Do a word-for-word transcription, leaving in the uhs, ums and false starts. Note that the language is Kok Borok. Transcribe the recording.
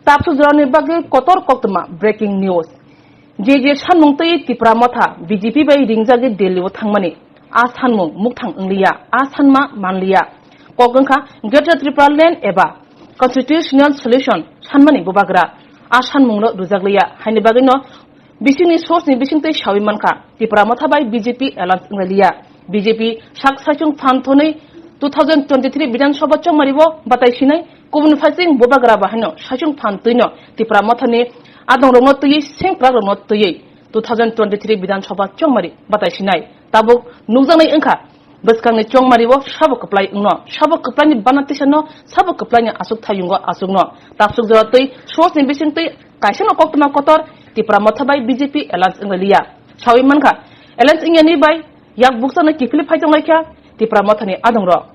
Tapsu jorani bagwi kotor koktwma breaking news. Je je sanmung twi Tipra Motha B J P bai ringjagwi Delhi o thangmani, a sanmung mukthang wngliya, a sanma manliya. Kok wngkha Greater Tripura Land eba Constitutional Solution sanmani bubagra, a sanmungno rwjakliya, haini bagwino bisingni source ni bisingtwi sawi mankha, Tipra Motha bai B J P alliance wngliya. B J P sak saichung phan thonwi two thousand twenty-three Bidhan Sabha chongmari o batai sinai, kubun phaising bubagra bahaino saichung phan twino Tipra Mothani adongrokno twiwi sengkrakrokno twiwi two thousand twenty-three Bidhan Sabha chongmari batai sinai. Tabuk nukjaknai wngkha bwskangni chongmari o sabo kwplai wngno, sabo kwplaini bana tisano, sabo kwplaini aswk thayungo aswkno. Tapsuk jora twi source ni bisingtwi kaisano koktwma kotor Tipra Motha bai B J P alliance wngliya. Sawi mankha, alliance wngyani bai yak bukchano kiphilwi phai tonglaikha Tipra Mothani adongrok.